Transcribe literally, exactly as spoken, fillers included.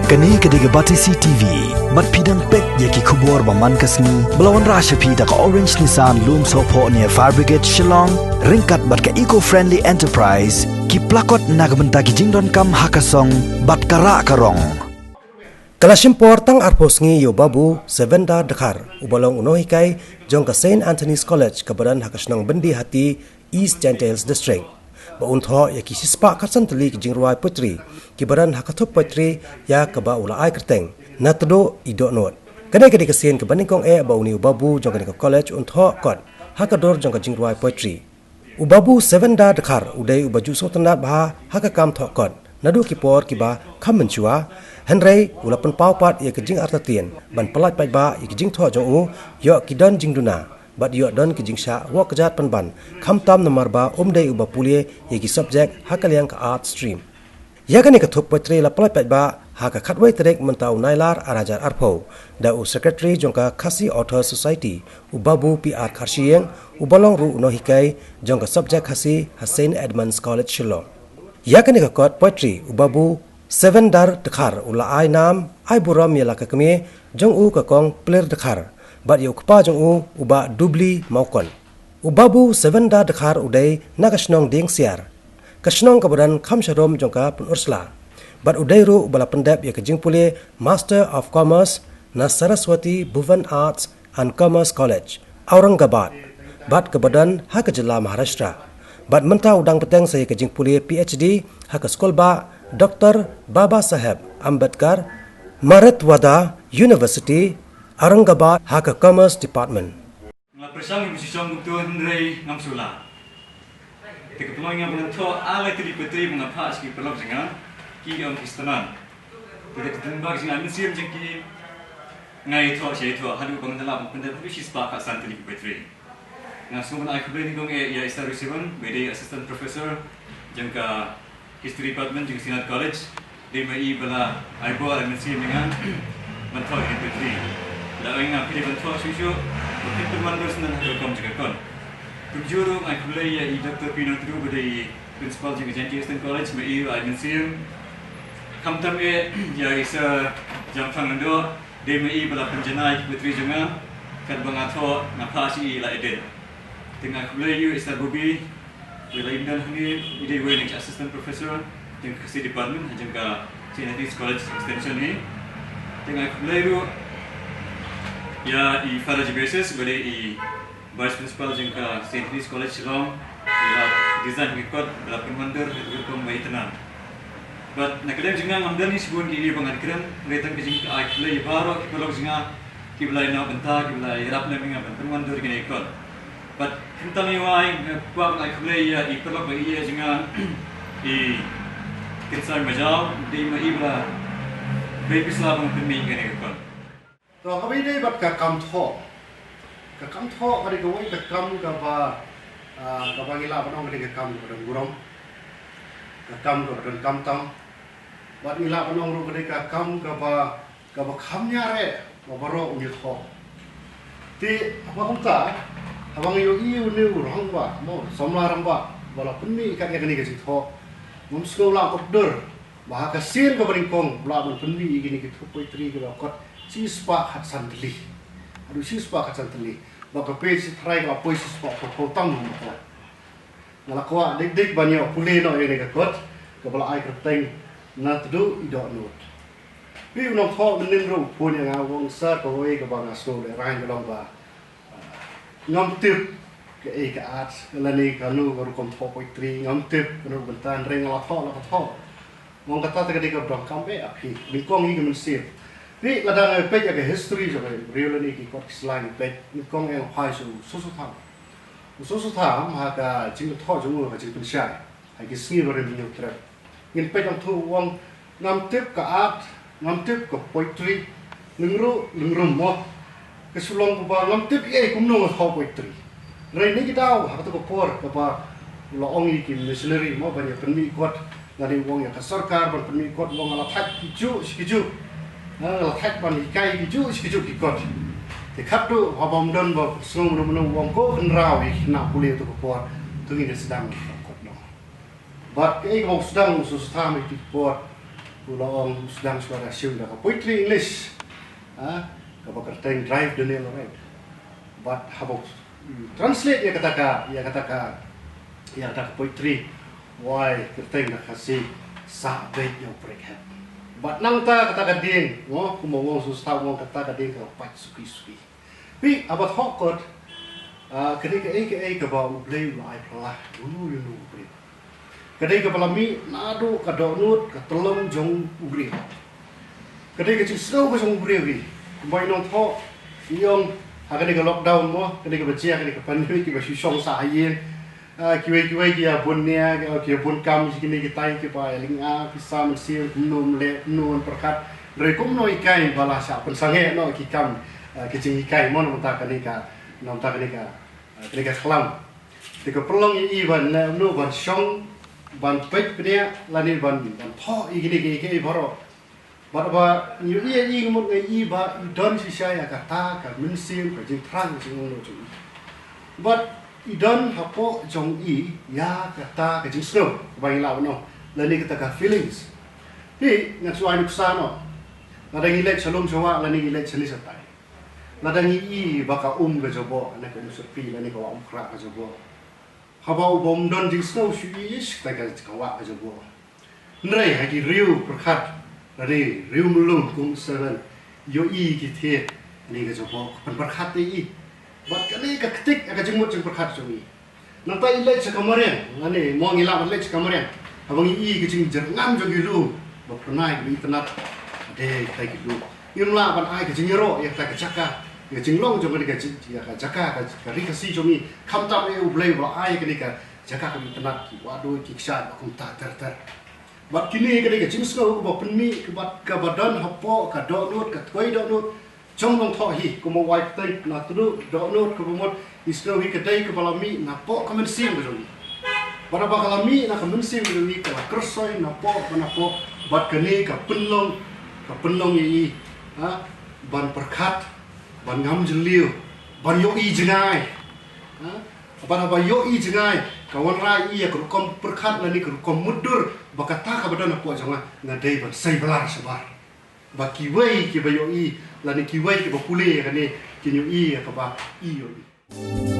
Kane ka dei ka Batesi T V. Bad phi dang peit ïa ki khubor ba man ka sngi ba la wanrah sha phi da ka Orange Nissan Lumsohphoh near Fire Brigade Shillong, ryngkat bad ka Eco Friendly Enterprise, ki plakot na ka bynta ki jingdonkam ha ka song bad ka rah ka rong. Ka la shim por tang arphew sngi ïa u Babu Sevendra Dkhar, uba long u nonghikai jong ka Saint Anthony's College kaba don ha ka shnong Byndihati, East Jaintia Hills District, ba un thoh ïa ki shispah khatsan tylli ki jingrwai poetry kiba don ha ka thup poetry ïa kaba u la ai kyrteng Na Tduh I Dohnud. Kane ka dei ka sien kaba nyngkong eh ba une u Babu jong kane ka college un thoh kot ha ka dur jong ka jingrwai poetry. U Babu Sevendra Dkhar u dei uba ju sngewtynnad bha ha ka kam thoh kot naduh ki por kiba kham mynshuwa, hynrei u la pynpaw pat ïa ka jingartatien ban pyllait paidbah ïa ki jingthoh jong u, ïoh ki don jingduna bad ïoh don ki jingshah wah kjat pynban, khamtam namar ba um dei uba pule ïa ki subject ha ka liang ka art stream. Ïa kane ka thup poetry la pyllait paidbah ha ka khatwei tarik mynta u Nailar ar hajar arphew da u secretary jong ka Khasi Authors Society, u Babu P R Kharshiing, uba long ruh u nonghikai jong ka subject Khasi ha Saint Edmund's College Shillong. Ïa kane ka kot poetry u Babu Sevendra Dkhar u la ai nam ai burom ïa la ka kmie jong u ka Kong Plir Dkhar bad ïa u kpa jong u, u Bah Dubli Mawkon. U Babu Sevendra Dkhar u dei na ka shnong Diengsiar, ka shnong kaba don kham sharum jong ka Pynursla. Bad u dei ruh uba la pyndep ïa ka jingpule Master of Commerce na Saraswati Bhuvan Arts and Commerce College, Aurangabad, bad kaba don ha ka jylla Maharashtra. Bad mynta u dang bteng sa ïa ka jingpule P H D ha ka skul bah Doctor Baba Saheb Ambedkar, Marathwada University, Aurangabad, ha ka Commerce Department. Nga la pyrshang ïa ba shu shong kumto hynrei ngam shu lah. Te ka pynlong ïa nga ba ngan thoh ar lai tylli poetry ba nga phah sha ki paralok jong nga, ki ong ki stnan. Te da ka dang ba ka jingïaid mynsiem jong ki, nga ïathoh sha ïathoh haduh ba nga la lah ban pyndep haduh shispah khatsan tylli ki poetry. Nga sngewbha ban ai khublei nyngkong eh ïa i Sir Rusiwan, ba dei Assistant Professor jong ka History Department jong ka Synod College, dei ma i ba la ai bor ai mynsiem ïa nga ban thoh ïa ka poetry. La ong ïa nga phi dei ban thoh shuh shuh, ba phin pynwandur syndon ha ka rukom jong ka kot. Kumjuh ruh nga ai khublei ïa i Doctor P Nongtdu ba dei i Principal jong ka Jaintia Eastern College, ma i ruh ai mynsiem. Khamtam eh ïa i Sir Jamfang Lyngdoh, dei ma i ba la pynjanai ïa ka poetry jong nga, katba nga thoh nga phah sha i la edit. Te nga ai khublei ïa u Sir Bobby, Wei la im don hangne, i dei wei na ki assistant professor jong ka Khasi department ha jong ka Saint Anthony's College Extension hi. Te nga ai khublei ruh ïa i Father Gervasius ba dei i vice principal jong ka Saint Anthony's College Shillong, i la design ki kot ba la pynwandur ha ka rukom ba itynnad. Bad na ka liang jong nga ngam don hi shibun ki ba ngan kren, hynrei tang ka jingkhublei ïa baroh ki paralok jong nga kiba la ïa noh bynta, kiba la ïarap lem ïa nga ban pynwandur ïa kine ki kot. Bad khamtam ïa wei nga kwah ban ai khublei ïa i paralok ba ïeit jong nga, i Kynsai Majaw, dei ma i ba la pynbeit pisa ban pynmih ïa kane ka kot. To, kaba ïadei bad ka kam thoh. Ka kam thoh ka dei kawei ka kam kaba, ah, kaba ngi lah ban ong ka dei ka kam kaba don burom. Ka kam kaba don khamtam. Bad ngi lah ban ong ruh ka dei ka kam kaba, kaba kham ïarap ba baroh un ïathoh. Te haba kumta, haba ngi ïohi une u rangbah, mo, samla rangbah ba la pynmih ïa kane ka jingthoh, ngam sngew lah kordor ba ha ka sien kaba nyngkong u lah ban pynmih ïa kine ki thup poetry kiba kot shispah khatsan tylli. Haduh shispah khatsan tylli. Ba ka page shi tharai ka la poi shispah phew phew tam mo. Nga la kwah dik dik ban ïa pule noh ïa kane ka kot kaba la ai kyrteng Na Tduh I Dohnud. Phi u nongthoh mynnin ruh u phone ïa nga u ong sir, kawei kaba nga sngew lehraiñ ka long ba, ah, ngam tip kaei ka art lane kano ka rukom thoh poetry, ngam tip kano ka bynta, hynrei nga la thoh la ka thoh. Nga ong kata te ka dei kaba donkam eh ha phi. Nyngkong hi ka mynsiem. Phi lada nga peit ïa ka history jong ka briew lane ki kot ki sla ngi peit, nyngkong eh nga phai sha u Soso Tham. U Soso Tham ha ka jingthoh jong u, ka jingpynshai ha ki sngi ba rim hynñiew trep. Ngin peit hangto u ong ngam tip ka art, ngam tip ka poetry, lyngru lyngrum mo. Ka shu long kaba ngam tip ei kumno nga thoh poetry. Hynrei na ki daw ha kato ka por kaba u la ong ïa ki missionary mo ban ïa pynmih kot, lane u ong ïa ka sorkar ban pynmih kot, u ong nga la thait kijuh shi kijuh. Nga la thait ban hikai kijuh shi kijuh ki kot. Te khatduh haba ym don ba sngew mano mano, u ong ko kynraw ïa ki khynnah pule ha kato ka por. To ngin ïa sdang ïa ka kot noh. Bad kaei kaba u sdang u Soso Tham ha kito ki por, U la ong, u sdang shuwa da shim da ka poetry English, ah, kaba kyrteng Drive the Nail Right. Bad haba u translate ïa kata ka, ïa kata ka, ïa kata ka poetry, u ai kyrteng da ka Khasi, Sah Beit ïa u Prekhet. Bad nangta kata ka dieng, mo, kumba u ong, shu sah, u ong, kata ka dieng ka pait suki suki. Phi, haba thoh kot, ah, ka dei kaei kaei kaba U Blei u la ai phylla ïa uno uno u briew. Ka dei kaba la mih naduh ka dohnud ka tyllong jong u briew. Ka dei ka jingsngew ka jong u briew hi. Kumba i nongthoh i ong, ha kane ka lockdown, mo, kane kaba jia, kane ka pandemic, kiba shu shong sah ha ïing. Ah, kiwei kiwei ki ïa bun nia, ki, ki ïa bun kam, ki kine kitai, kiba ïa lynga pisa mynsiem, kumno ym leh, kumno ym pyrkhat. Hynrei kumno i kai ba la shah pynsangeh noh ki kam, ah, ki jinghikai, mo, na bynta kane ka, na bynta kane ka, ah, kane ka khlam. Te ka pynlong ïa i ban, eh, no, ban shong, ban peit bniah, lane ban, ban thoh ïa kine kiei kiei baroh. Bad ba ngi ïohi, ïa i, ngi mut ngi ïohi ba i don shisha ïa kata ka mynsiem ka jingthrang jingmut jong i. Bad i don hapoh jong i ïa kata ka jingsngew kaba ngi lah ban ong, lane kata ka feelings. Te ngan shu ai nuksa noh. Lada ngi leit sha lum sha wah, lane ngi leit shane shatai, lada ngi ïohi ba ka um ka jaboh, lane ka um syrpi, lane ka wah um khrah ka jaboh, haba u bym don jingsngew shu ïohi, ish, kata ka, ka wah ka jaboh. Hynrei ha ki riew pyrkhat, lane riew myllung kum seven, ïohi ki thied, kane ka jaboh ka pynpyrkhat ïa i. Bad kane ka ktik ïa ka jingmut jingpyrkhat jong i. Nangta i leit sha ka mariang, lane mo ngi lah ban leit sha ka mariang, haba ngi ïohi ka jingjyrngam jong ki lum, ba pynai, ba itynnad, ka dei katai ki lum. Ngim lah ban ai ka jingïaroh ïa kata ka jaka, ïa ka jinglong jong kane ka jing, ïa ka jaka, ka, ka ri Khasi jong ngi. Khamtam eh U Blei ba la ai kane ka jaka kaba itynnad, ki wahduid, ki kshaid, ba kumta ter ter. Bad kine ka dei ka jingsngew kaba pynmih, kaba, kaba don hapoh ka dohnud, ka twei dohnud jong u nongthoh hi, kumba u ai kyrteng, na tynjuh dohnud kaba mut i sngew hi, ka dei kaba la mih napoh ka mynsiem ka jong i. Bad haba ka la mih na ka mynsiem ka jong i, ka la kyrsoi napoh bad napoh, bad kane ka pynlong, ka pynlong ïa i, ha, ban pyrkhat, ban ngam jylliew, ban ïohi jngai. Ha? Bad haba ïohi jngai, ka wanrah ïa i ïa ka rukom pyrkhat lane ka rukom mutdur, ba kata kaba don hapoh jong nga, nga dei ban sei bylla shabar. Ba kiwei kiba ïohi lane kiwei kiba pule ïa kane, kin ïohi ïa kaba i ïohi.